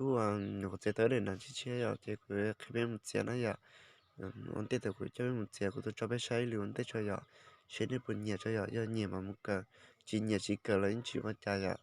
Kuv txiav tau ib daim nas tshiab tshiab yom, ces kuv qhia peb mus txiav na yom. Ua ntej thaum kuv coj peb mus txiav, kuv tuaj tso peb saib ib lwm ua ntej tso yom, seb nej puas nyiam tso yom. Yog nyiam mas mus kawm, tsis nyiam tsis kawm los yeej tsis ua cas yom.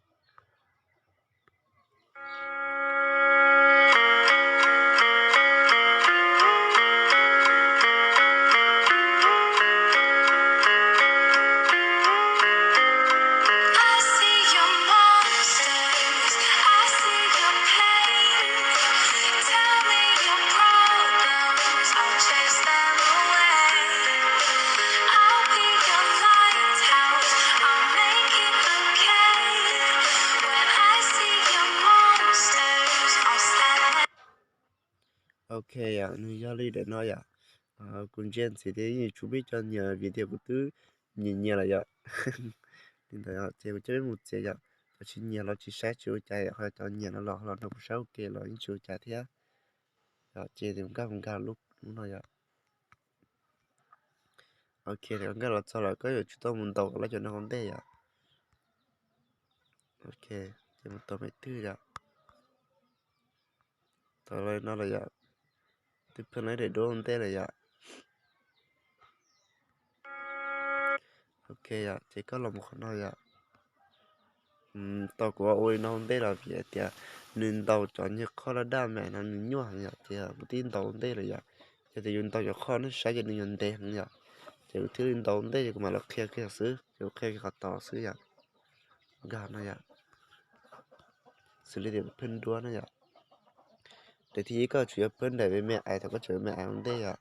Ok yom, nws yog li daim no yom. Kuv ntsia ntxiv tias yeej yuav tsum muaj ib co nyiam vim tias kuv twb nyiam nyiam lawm yom. Li ntawd ces kuv coj peb mus txiav yom. Cov tsis nyiam los tsis saib tsis ua cas yom, ho cov nyiam no los los nrog kuv saib ua ke los yeej tsis ua cas thiab. Yom, ces nkag nkag lub no yom. Ok, nkag los txog lawm koj yuav tsum tau mus ntaus lawv cov no ua ntej yom. Ok, ces mus tau me twg yom. Tau li no lawm yom. Twb pheej lawv daim duab ua ntej lawm yom. Ok yom, ces koj los mus qhov no yom. Tau kuv ua li no ua ntej los vim hais tias nws ntaus cov nyuag qhov laj daj mam no nws nyuaj heev yom, ces kuv twb ntaus ua ntej lawm yom. Yog tias yus ntaus cov qhov no saib ces nws yuav ntev heev yom. Ces kuv thiaj li ntaus ua ntej ces kuv mam los qhia kiag xwb, ces kuv qhia kiag qhov tod xwb yom. Nkag no yom. Xws li tias phab duab no yom. Daim thib ib koj tsuas yog phab daim me me ais thaum koj tseem me me ais ua ntej yom.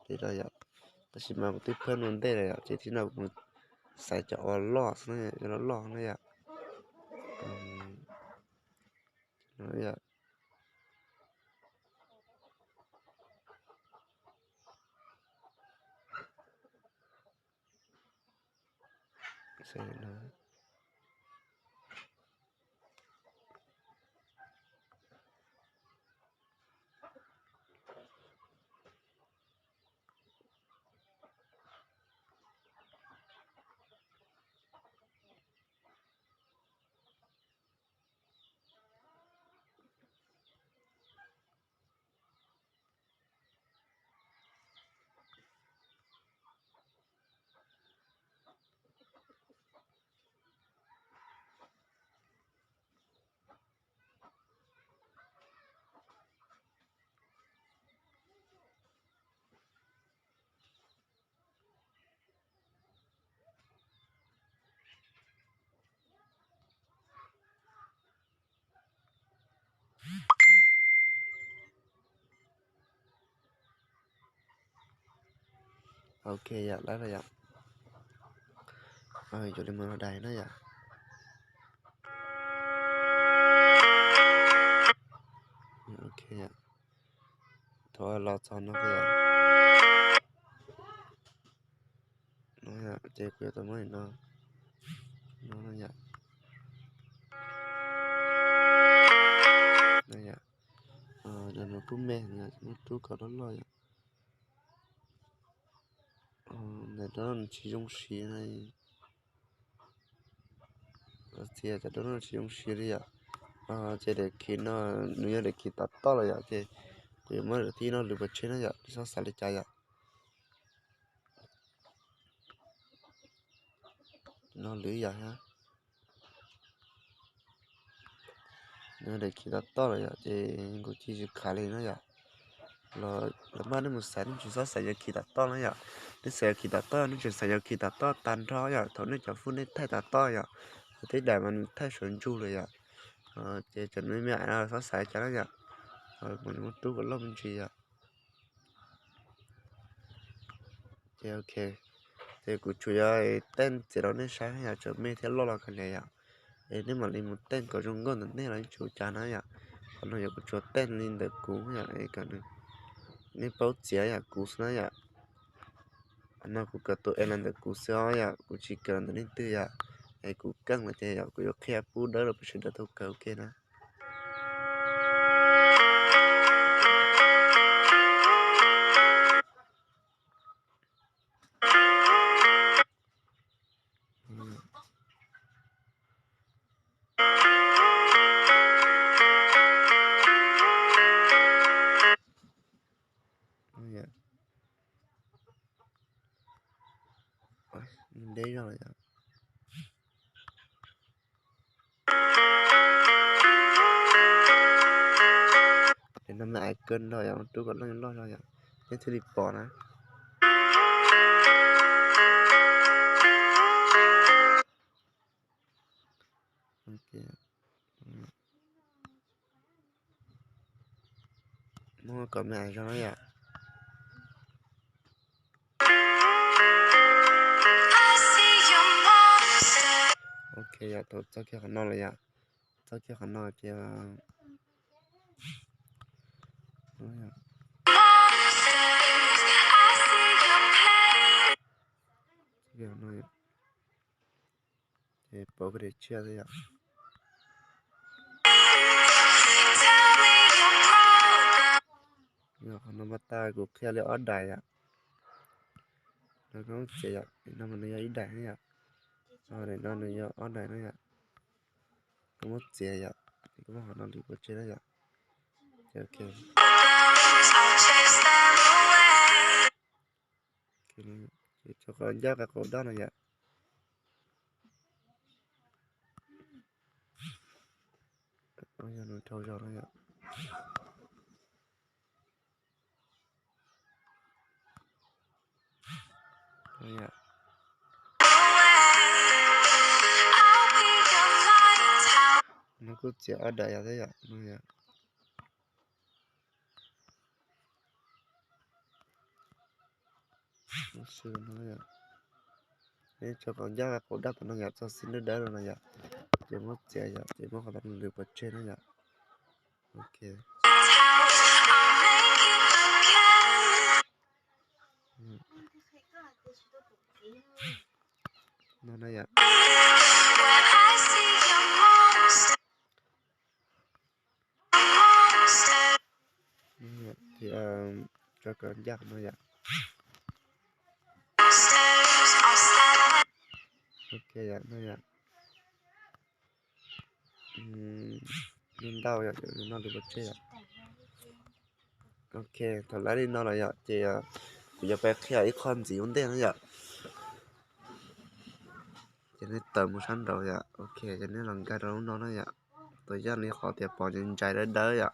Li no yom. Tab sis mas kuv twb phab ua ntej lawm yom, ces thib no kuv mus xaiv cov uas loj xwb na, cov loj loj na yom. Ok yom, lawv los yom. Yuav li mus los dais na yom. Ok yom. Thaum los txog no yom. No yom, ces kuv yuav tau muab li no. No yom. No yom. Cov no kuj me, muab rub kom loj loj yom. Ntawm no nws tsis zoo siv na. Txiav cov no tsis zoo siv li yom. Ces daim khiv no nws yog daim khiv tom toj lawm yom, ces kuv yuav muab daim thib no lwv pov tseg na yom, nej txhob xav li cas yom. No lwv yom. Nws daim khiv tom toj lawm yom, ces kuv cia li tsis khav li na yom. Los mas nej mus xaiv nej tsis txhob xaiv yog khiv tom toj na yom. Nej xaiv yog khiv tom toj, nej tseem xaiv yog khiv tom toj tag nrho yom, thaum nej cov foob nej thaij tom toj yom, thaum twb dais mas nws thaij sawv ntsug lawm yom. Ces cov me me no txhob xaiv cov na yom. Mas nws muab rub kom loj me ntsis yom. Ces ok, ces kuv tsuas yog teej txiav rau nej saib yom, tseem me thiab loj los kawg li yom. Es nej mam li mus teej kom zoo nkauj ntawm nej los yeej tsis ua cas na yom. Qhov no yog kuv tsuas teej li ntawm kuv yom, es kom nej paub txiav yom, kuv xwb na yom. No kuv kawm tus es los ntawm kuv xwb os yom, kuv tsis kawm ntawm leej twg yom. Es kuv keej los ces yog kuv yuav qhia pub dawb rau peb sawv daws tau kawm ua ke na. No me aiv kawg nrog yom, rub kom loj loj zog yom, nej thiaj li pom na. Muab kom me aiv zog na yom. Ok yom, tau txog kiag qhov no lawm yom. Txog kiag qhov no ces ces pov koj daim tshiab xwb yom. Yog qhov no mas tag kuv qhia li ob daim yom. No koj muab txiav yom, no mas nws yog ib daim na yom. Daim no nws yog ob daim na yom. Koj muab txiav yom, koj muab qhov no lwm pov tseg na yom. Ces tso qhov ncaj qhov qaum daj no yom. Yog nws dhau zog no yom. No kuj txiav ob daim yom, thiab yom, no yom. Tso qhov ncaj qaum daj tom no yom, txog xib dawb dawb no yom. Ces muab txiav yom, ces muab qhov no lwm pov tseg na yom. Ok. No na yom. Tso kom ncaj no yom. Ok yom, no yom. Ntau yom, no lwm pov tseg yom. Ok, thaum lawv li no lawm yom, ces kuv yuav pib qhia ib qho ntxiv ua ntej no yom. Ces nej tawm mus sab nraud yom, ok, ces nej los nkag rau lub no na yom. Tus yaj li qhov tias pom ntsais dawb dawb yom.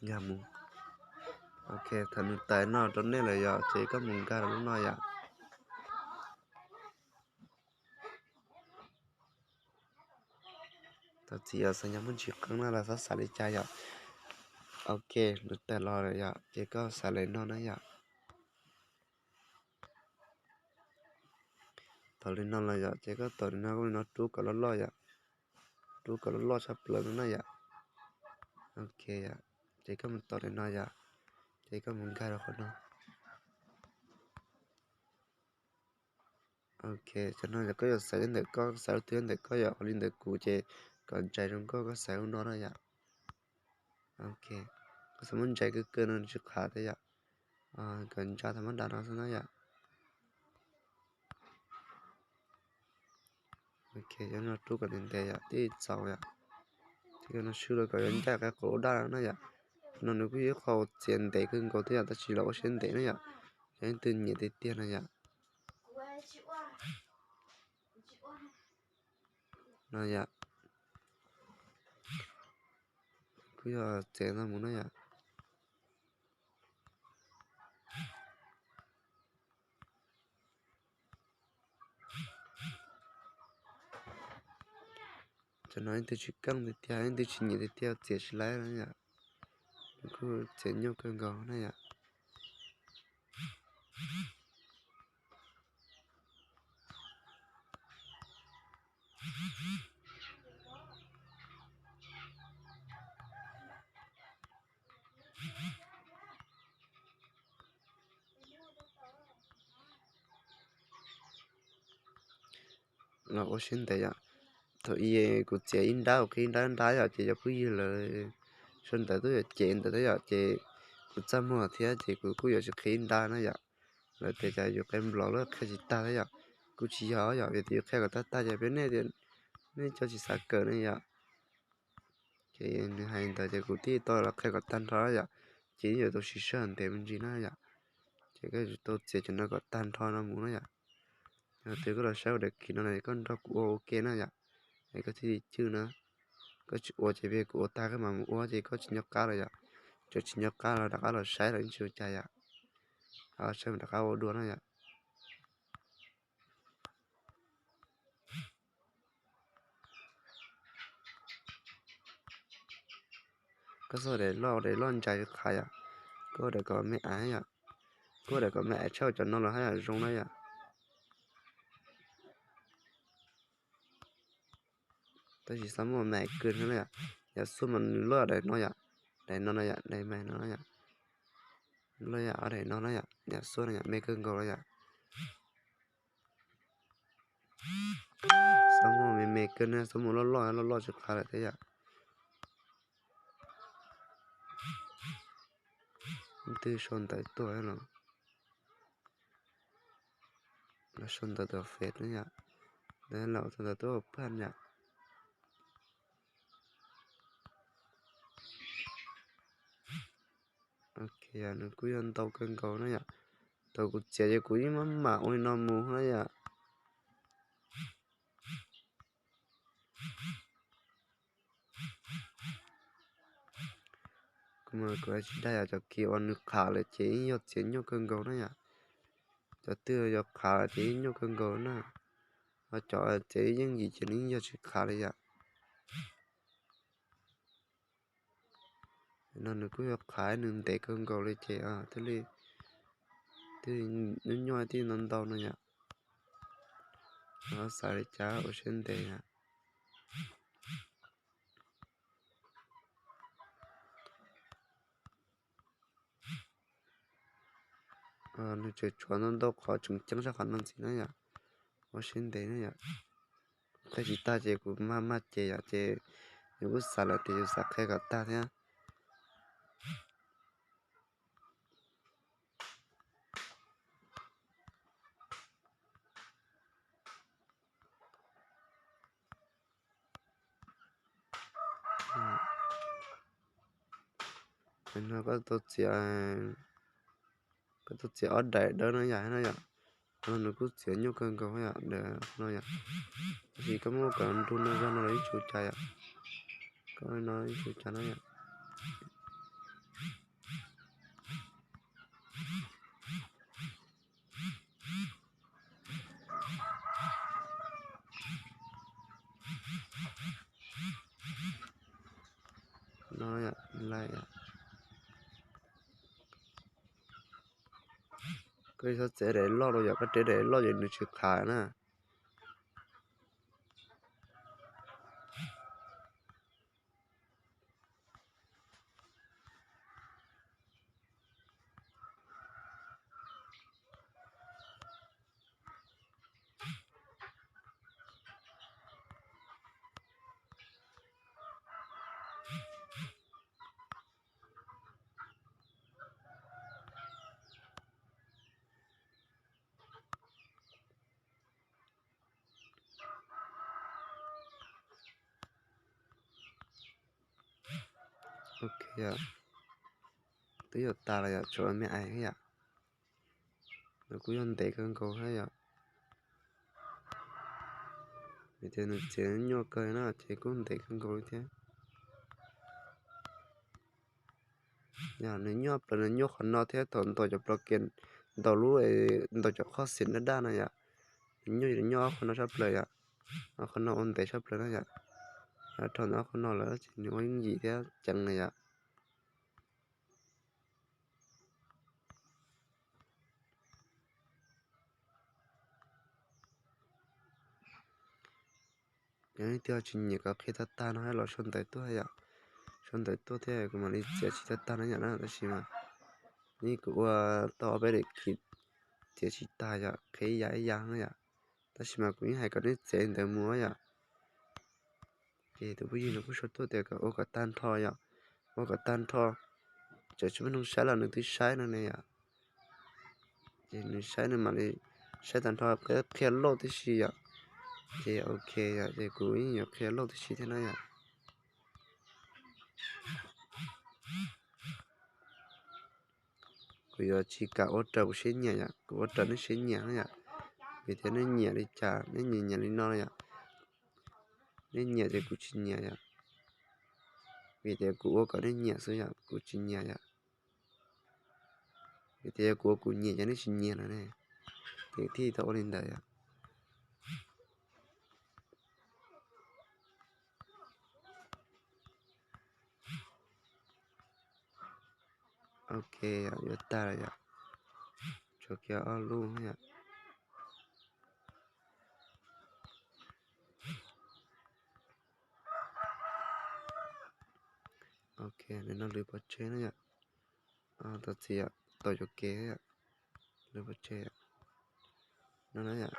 Nkag mus. Ok, thaum nws tawm no rau nej lawm yom, ces koj mus nkag rau lub no yom. Thov txim yom, xav nyob muaj ntsis qeeb na los txhob xav li cas yom. Ok, nws tawm los lawm yom, ces koj xav li no na yom. Thaum li no los yom, ces koj tom li no, koj li no rub kom loj loj yom. Rub kom loj loj tshaj plaws no na yom. Ok yom, ces koj mus tom li no yom, ces koj mus nkag rau qhov no. Ok, cov no yog koj yuav xaiv li ntawm koj, xaiv lub twg li ntawm koj yom, qhov li ntawm kuv ces kom ntsais zoo nkauj koj xaiv lub no na yom. Ok, koj xav muab ntsais kawg kawg no tsis qhia thiab yom. Kom ntsa thaum mab dam no xwb na yom. Ok, cov no rub kom ntev ntev yom, tib txaus yom. Ces koj no swb los kom yuav ncaj qhov qaum daj no na yom. Qhov no nws kuj yog ib qho txiav ntev kawg nkaus thiab yom, tab sis los ua siab ntev na yom. Yog leej twg nyiam tiag tiag no yom. No yom. Kuj yog txiav no mus na yom. Cov no leej twg tsis keej tiag tiag, leej twg tsis nyiam tiag tiag txiav tsis laib na yom. Nws kuj txiav nyuaj kawg nkaus na yom. Los ua siab ntev yom. Thaum ub kuv txiav ib nrab, kuv qhib ib nrab nrab yom, ces cov phooj ywg lawv sawv ntawd tuaj yuav cem ntawd thiab yom, ces kuv txaj muag thiab ces kuv kuj yuav tsis qhib ib nrab na yom. Lawv tias cas yus qhia nplog lawm qhia tsis tag thiab yom. Kuj tsis yog yom, vim tias yus qhia kom tag tag ces peb nej tias nej cov tsis xav kawm ne yom. Ces nws hais ntawd ces kuv thiaj tau los qhia kom tag nrho yom. Ces yeej yuav tau siv sij hawm ntev me ntsis na yom. Ces koj yuav tsum tau txiav cov no kom tag nrho no mus na yom. Yog tias koj los saib ua daim khiv no na, koj nrog kuv ua ua ke na yom, es koj thiaj li cwj na. Koj tsis ua ces kuv ua tag koj mam mus ua ces koj tsis nco qab lawm yom. Tseem tsis nco qab los rov qab los saib los yeej tsis ua cas yom. Saib mus rov qab ua dua na yom. Koj xub daim loj, daim loj ntsais qhav yom. Koj daim kom me aiv yom. Koj daim kom me aiv tshaj cov no los haj yam zoo na yom. Tab sis xav muaj me aiv kawg na yom. Yam xub mas nws loj daim no yom. Daim no no yom, daim me no yom. Loj yam daim no na yom, yam xub no yom, me kawg nkaus na yom. Xav muaj me me kawg na, xav muaj loj loj, loj loj tsis qhav lawm thiab yom. Twb sau ntawv tuaj los, los sau ntawv tuaj fem na yom. Ntawd los sau ntawv tuaj pab yom. Ok, nws kuj yog ntau kawg nkaus na yom. Thaum kuv txiav ces kuv yeej maj mam ua li no mus na yom. Kuv mas kuv tsis dag yom, cov kis uas nws qhav lawm ces yeej yog txiav nyuaj kawg nkaus na yom. Cov twg yog qhav lawm ces yeej nyuaj kawg nkaus na. Ho cov txiav yeej yim ces nws yeej yog tsis qhav li yom. No nws kuj yog qhav nws ntev kawg nkaus li ces thiaj li, twb nyuaj nyuaj tij ntau ntau no yom. Xav li cas ua siab ntev yom. Nws tseem tshuav ntau ntau qhov tseem ceeb sab qhov no ntxiv na yom. Ua siab ntev na yom. Qhib tsis tag ces kuv maj maj ces yom, ces yus kuj xav lawm tias yus xav qhib kom tag thiab. No koj tau txiav, koj tau txiav ob daim dawb no yom, no yom. No nws kuj txiav nyuaj kawg nkaus yom, no yom. Tab sis koj muab kom nrug no zog no los yeej tsis ua cas yom. Koj no yeej tsis ua cas na yom. No, koj txhob txiav daim loj rau yom, koj txiav daim loj ces nws tsis qhav na. Ok, twb yuav tas los yom, tshuav me ais thiab yom. Nws kuj yog ntev kawg nkaus thiab yom. Vim tias nws txiav nyuaj kawg na ces kuj ntev kawg nkaus li thiab. Yog nws nyuaj plaws, nws nyuaj qhov no thiab thaum ntaus cov plos kias, ntaus lub, ntaus cov qhov xim daj daj no yom. Nws nyuaj, nws nyuaj ob qhov no tshaj plaws yom. Ob qhov no ua ntev tshaj plaws na yom. Rau ntawm ob qhov no lawm ces nws ua yooj yim thiab ceev na yom. Yog leej twg tsis nyiam kom qhia tag tag no los sau ntawv tuaj yom. Sau ntawv tuaj thiab kuv mam li txiav tsis tag tag no yom na, tab sis mas yeej kuv ua tau ob peb daim kis txiav tsis tag yom, qhia ib yam ib yam no yom. Tab sis mas kuv yeej hais kom nej txiav li ntawd mus yom. Ces tus phooj ywg no kuj sau tuaj tias kom ua kom tag nrho yom, ua kom tag nrho, txawm tsis muaj neeg saib los nws twb saib no ne yom. Ces nws saib nws mam li saib tag nrho, qhia lauj tib si yom. Ces ok yom, ces kuv yeej yuav qhia lauj tib si thiab na yom. Kuv yuav tsis kam ua raws kuv siab nyiam yom, kuv ua raws nej siab nyiam na yom. Vim tias nej nyiam li cas, nej nyiam nyiam li no yom. Nej nyiam ces kuv tsis nyiam yom. Vim tias kuv ua kom nej nyiam xwb yom, kuv tsis nyiam yom. Vim tias yog kuv ua kuv nyiam ces nej tsis nyiam lawm ne, ces thiaj tau ua li ntawd yom. Ok, yuav tag lawm yom, tshuav kiag ob lub yom. Ok, nws no lwv pov tseg na yom. Thov txim, tau yuam kev yom, lwv pov tseg no na yom.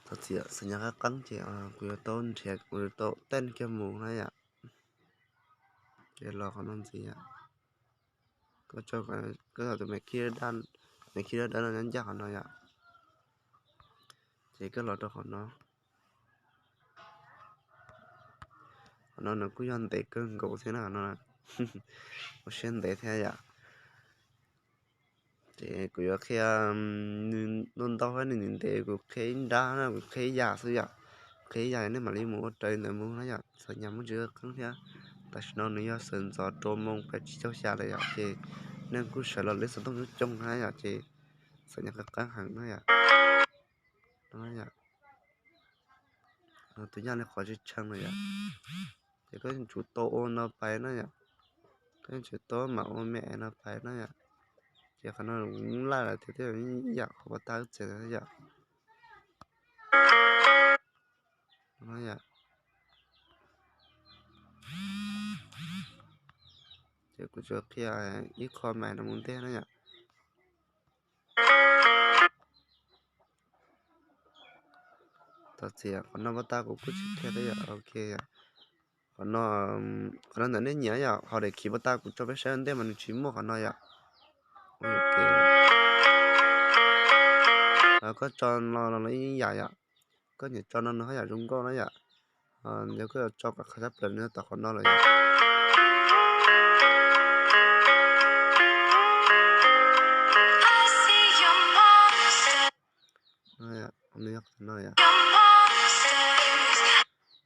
Thov txim, xas nyas qab qeeb ces kuv yuav tau nrhiav, kuv yuav tau tej kiag mus na yom. Ces los qhov no ntxiv yom. Koj tso, koj tso tus me khib dawb dawb no nyob ncaj qhov no yom. Ces koj los rau qhov no. Qhov no nws kuj yog ntev kawg nkaus thiab na, qhov no ua siab ntev thiab yom. Ces kuv yuav qhia nws ntau ntau thiab nws ntev ntev, kuv qhia ib nrab na, kuv qhia ib yam xwb yom. Qhia ib yam nej mam li mus ua raws li ntawd mus na yom, xas nyas muaj ntsis qeeb thiab. Tam sim no nws yog sawv ntxov rau moos peb tsib caug xya lawm yom, ces neeg kuj sawv los leb xov tooj coob coob na yom, ces xas nyas qeeb qeeb heev na yom. Tus yaj li qhov tsis tshee na yom. Ces koj yuav tsum tau ua no pais na yom. Koj yuav tsum tau mam ua me no pais na yom. Ces qhov no laj lawm tiag tiag, ib yam qhov pov tag wb txiav yom. Ces kuv tsuas qhia ib qho mais no mus ntej na yom. Thov txim, qhov no pov tag kuv kuj tsis qhia thiab yom. Ok, qhov no, qhov no ntawm nej nyiam yom, qhov daim khiv pov tag kuv tso peb saib ua ntej mas nws tsis muaj qhov no yom. Koj tso no los ib yam yom, koj nyiam tso no nws haj yam zoo nkauj na yom. Yog koj yuav tso kom qhov tshaj plaws nws tom qhov no lawm yom.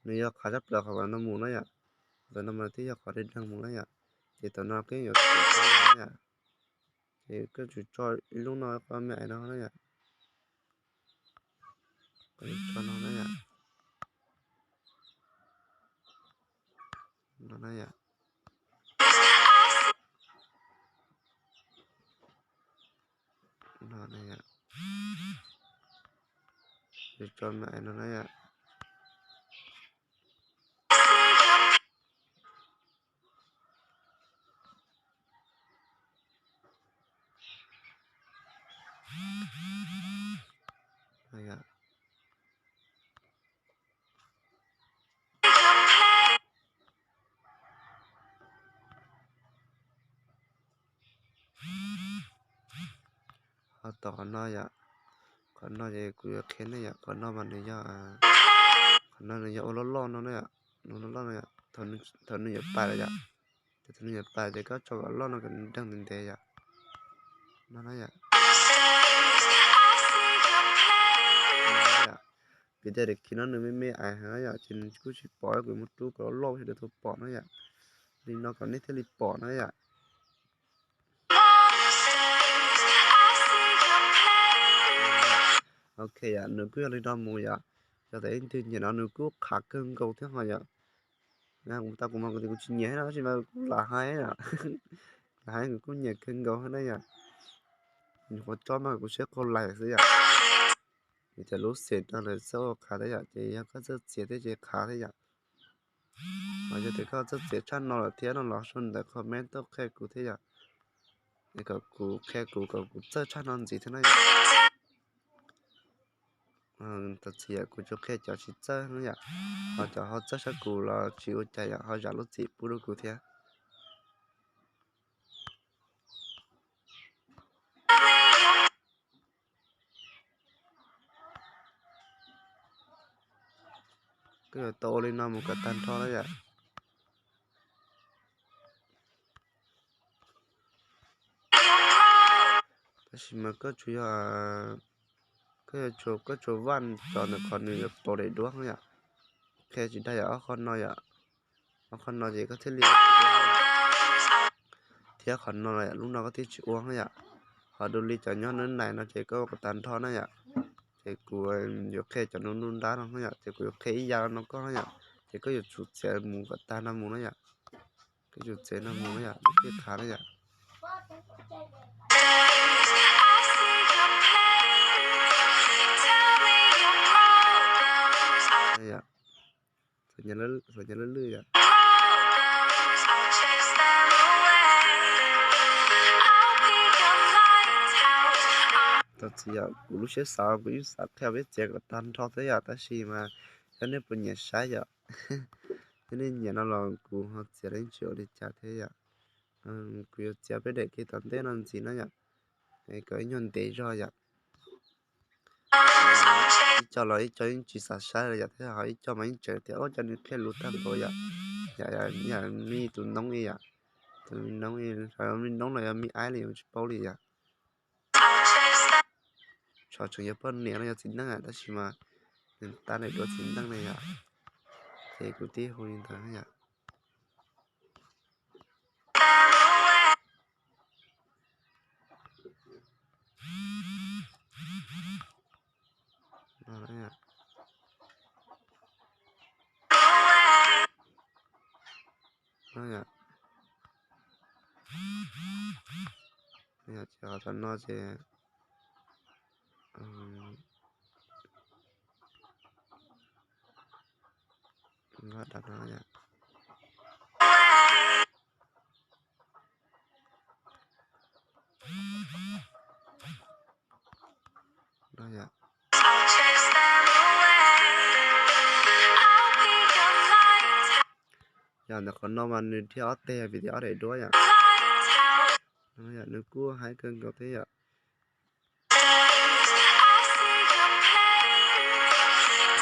Nws yog qhov tshaj plaws qhov no mus na yom. Ntawm no mas twb yog qhov deb deeg mus na yom. Ces tam no koj yuav tso na yom. Ces koj tsum tso ib lub no, qhov me ais no na yom. Koj tso no na yom. No na yom. No na yom. Tso me ais no na yom. Ho tom qhov no yom, qhov no ces kuv yuav qhia nej yom, qhov no mas nws yog, qhov no nws yog ua loj loj no na yom, ua loj loj no yom, thaum nws yuav pais lawm yom, ces thaum nws yuav pais ces koj tso kom loj no kom nws deeg ntev ntev yom, no na yom. Vim tias daim khiv no nws me me ais heev na yom, ces nws kuj tsis pom, kuv muab rub kom loj loj sawv daws tau pom na yom. Li no kom nej thiaj li pom na yom. Ok yom, nws kuj yog li no mus yom. Yog tias leej twg nyiam no nws kuj qhav kawg nkaus thiab ho yom. Kuv tas kuv mas kuv tias kuv tsis nyiam thiab no tab sis mas kuj lam hais yom. Lam hais kuv kuj nyiam kawg nkaus thiab na yom. Nyuam qhuav tso mas kuv siab qaug lais xwb yom. Vim tias lub xim no lawv txawj ua qhav thiab yom, ces yog koj txawj txiav thiab ces qhav thiab yom. Mas yog tias koj txawj txiav tshaj no lawm thiab no los sau ntawv comment tuaj qhia kuv thiab yom. Es kom kuv qhia kuv kom kuv txawj tshaj no ntxiv thiab na yom. Tam sim yom kuv tsuas qhia cov tsis txawj na yom, ho cov ho txawj tshaj kuv los tsis ua cas yom, ho zam lub txim pub rau kuv thiab. Koj yuav tau ua li no mus kom tag nrho na yom. Tab sis mas koj tsuas yog, koj yuav tsum, koj tsuas vaj cov ntawm qhov nws yuav pauv daim duab yom. Ok, qhia tsis dag yom, ob qho no yom. Ob qho no ces koj thiaj li, thiab qhov no yom, lub no koj thiaj tsis ua yom. Ho dua li cov nyob nab nais no ces koj ua kom tag nrho na yom. Ces kuv yuav qhia cov nub nub nrab no yom, ces kuv yuav qhia ib yam no koj na yom. Ces koj yuav tsum txiav mus kom tag no mus na yom. Koj yuav tsum txiav no mus na yom, thiaj khav na yom. Txawm nyab lwj lwj yom. Tau txiv yom, kuv lub siab xav kuv yeej xav qhia peb txiav kom tag nrho thiab yom, tab sis mas yog nej puas nyiam saib yom. Yog nej nyiam no los kuv ho txiav los yeej tsis ua li cas thiab yom. Kuv yuav txiav peb daim kev tom ntej no ntxiv na yom. Kom ib nyuag ntev zog yom. Ib co los ib co yeej tsis xav saib li yom, thiab ho ib co mas yeej tseem tias ua cas nws qhia lus tag npaum yom. Yam me tus noob ib yam, tus me noob, me noob los yog me aib li yus tsis paub li yom. Tseem yog poj niam los yog txiv neej tab sis mas nws tab daim duab txiv neej li yom. Ces kuv tib hu li ntawd yom. Ces qhov no ces Yog ntawm qhov no mas nws dhia ob teg vim tias ob daim duab yom. Nws kuj haib kawg nkaus thiab yom.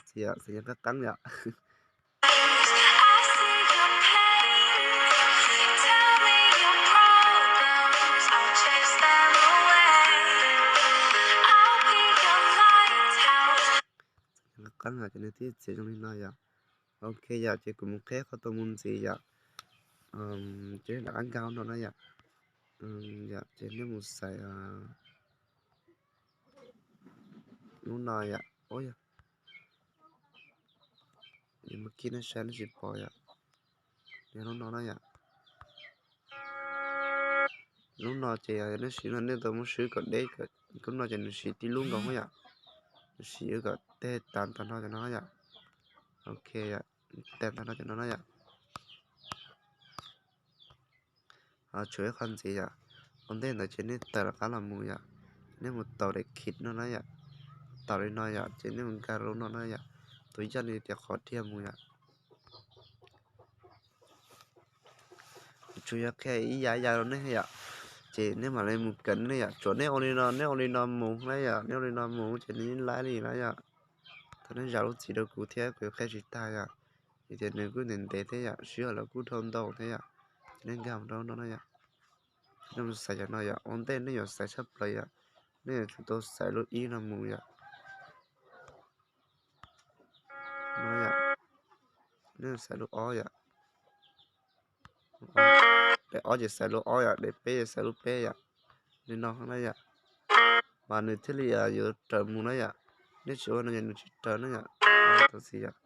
Txiv yom, txiv yom, qab qab yom. Qab qab yom, ces nws thiaj txiav zoo li no yom. Ok yom, ces kuv mus qheb qhov tau mus ntxiv yom. Ces rov qab nkag no na yom. Yom, ces nej mus xaiv lub no yom. Ua yog, mus kij nej saib nej tsis pom yom. Yog lub no na yom. Lub no ces yog nej siv no nej tau muab swb kom deb, lub no ces nws siv tib lub nkaus yom. Nws siv kom teg tag nrho cov no yom. Ok yom, tag nrho cov no na yom. Tshuav ib qho ntxiv yom. Ua ntej ntawd ces nej tawm rov qab los mus yom. Nej mus taus daim khij no na yom. Taus li no yom, ces nej mus nkag lub no na yom. Tus yaj li tias qhov dhia mus yom. Tsuas yog qhia ib yam ib yam rau nej yom. Ces nej mam li mus kawm nej yom. Tsuas nej ua li no, nej ua li no mus na yom, nej ua li no mus ces nws yeej laib li na yom. Thaum nej zam lub txim rau kuv thiab kuv yuav qhia tsis tag yom. Vim tias nws kuj ntev ntev thiab yom, sij hawm los kuj dhau ntau thiab yom. Ces nej nkag mus rau no na yom. Nej mus xaiv cov no yom, ua ntej nej yuav xaiv tshaj plaws yom. Nej yuav tsum tau xaiv lub ib no mus yom. Nej xaiv lub ob yom. Daim ob ces xaiv lub ob yom, daim peb ces xaiv lub peb yom. Li no na yom. Mas nws thiaj li yuav raws mus na yom. Nej tsis ua no ces nws tsis raws na yom. Tau txiv yom.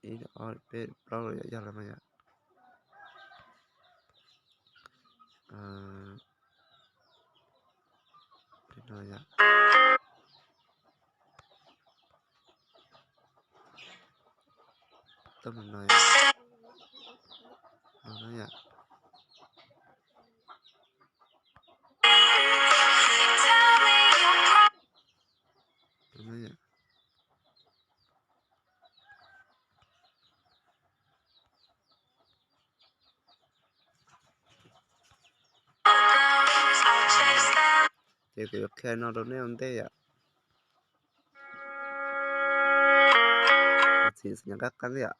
Ib, ob, peb, plaub yog los mas yom. Li no yom. Tau no yom. No na yom. No na yom. Ces kuv yuav qhia no rau nej ua ntej yom. Txiv xav nyob qab qeeb yom.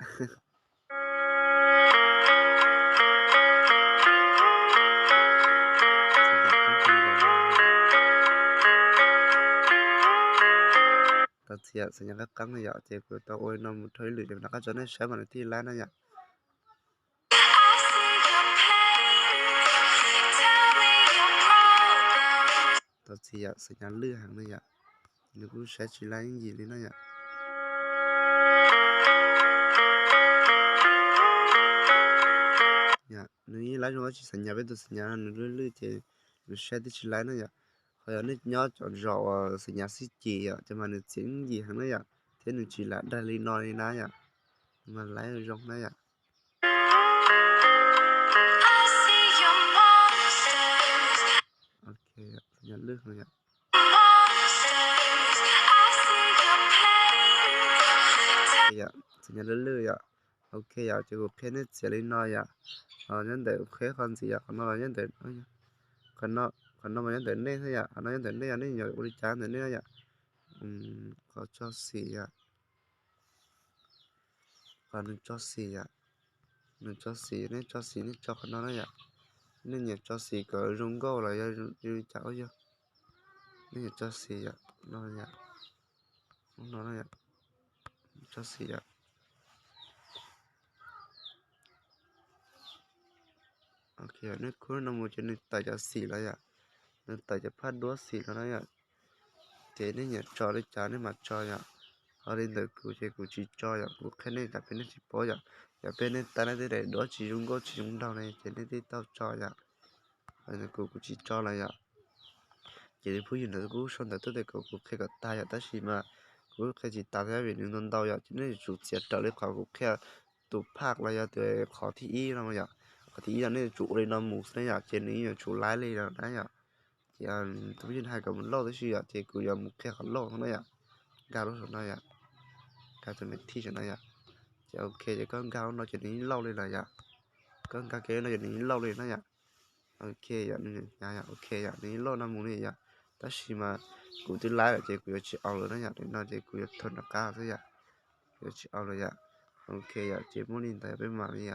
Txhais yam xas nyas qab qeeb no yom, ces kuv tau ua li no mus dhau ib lwm ces rov qab tso nej saib mas nws thiaj laib na yom. Tau txhais yam xas nyas lwj heev na yom, nws kuj saib tsis laib ib yam li na yom. Nws yeej laib zoo dab tsi, xas nyas peb tus xas nyas no nws lwj lwj ces nws saib twb tsis laib na yom. Ho yog nej nyob cov zos uas xas nyas xij ci yom, ces mas nws txiav ib yam heev na yom, thiab nws tsis lam daig li no li na yom, mas laib zoo na yom. Xas nyas lwj yom. Xas nyas lwj lwj yom. Ok yom, ces kuv qhia nej txiav li no yom. Nyob ntawm qheb qhov ntxiv yom, qhov no los nyob ntawm, qhov no mas nyob ntawm nej thiab yom, qhov no nyob ntawm nej yom, nej yuav ua li cas ntawm nej na yom. Qhov tso xim yom. Qhov nws tso xim yom. Nws tso xim, nej tso xim nej tso qhov no na yom. Nej nyiam tso xim kom zoo nkauj los yog zoo li cas, yog nej nyiam tso xim yom, no yom, no na yom, tso xim yom. Ok, nej khub no mus ces nws tawm cov xim los yom, nws tawm cov phaj duab xim los na yom. Ces nej nyiam tso li cas nej mam tso yom. Ho li ntawm kuv ces kuv tsis tso yom, kuv qhia nej cas peb nej tsis paub yom. Yog peb nej tais nej tej daim duab tsis zoo nkauj tsis zoo nraug ne ces nej twb tau tso yom. Kuv, kuv tsis tso lawm yom. Ces li phooj ywg ntawd kuj sau ntawv tuaj tias kom kuv qhia kom tag yom, tab sis mas kuv qhia tsis tas thiab vim nws ntau ntau yom, ces nej yuav tsum txiav raws li qhov kuv qhia tus phaj los yog tias qhov thib ib no yom. Qhov thib ib yog nej yuav tsum ua li no mus xwb na yom, ces nws yeej yuav tsum laib li no na yom. Ces tus phooj ywg hais kom mus lauj tab sis yom, ces kuv yuav mus qhia qhov lauj no na yom. Nkag lub saum no yom, nkag tus me thij saum no yom. Ces ok, ces koj nkag lub no ces nws yeej lauj li lawm yom. Koj nkag kiag lub no ces nws yeej lauj li na yom. Ok yom, nws hnyav yom, ok yom, nws yeej lauj no mus li yom. Tab sis mas kuv twb laib lawm ces kuv yuav tsis au lawm na yom, li no ces kuv yuav thua rov qab xwb yom. Kuv yuav tsis au lawm yom. Ok yom, ces muaj li ntawd peb mam li,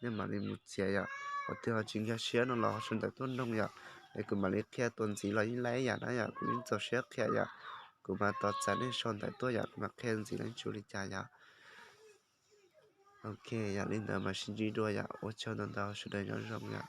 nej mam li mus txiav yom. Qhov twg ho tsis nkag siab no los ho sau ntawv tuaj nug yom, es kuv mam li qhia tuaj ntxiv los yeej laib yam na yom, kuv yeej txaus siab qhia yom. Kuv mas tos txais nej sau ntawv tuaj yom, kuv mam qhia ntxiv los yeej tsis ua li cas yom. Ok yom, li ntawd mam sib ntsib dua yom, ua tsaug ntau ntau, sawv daws nyob zoo yom.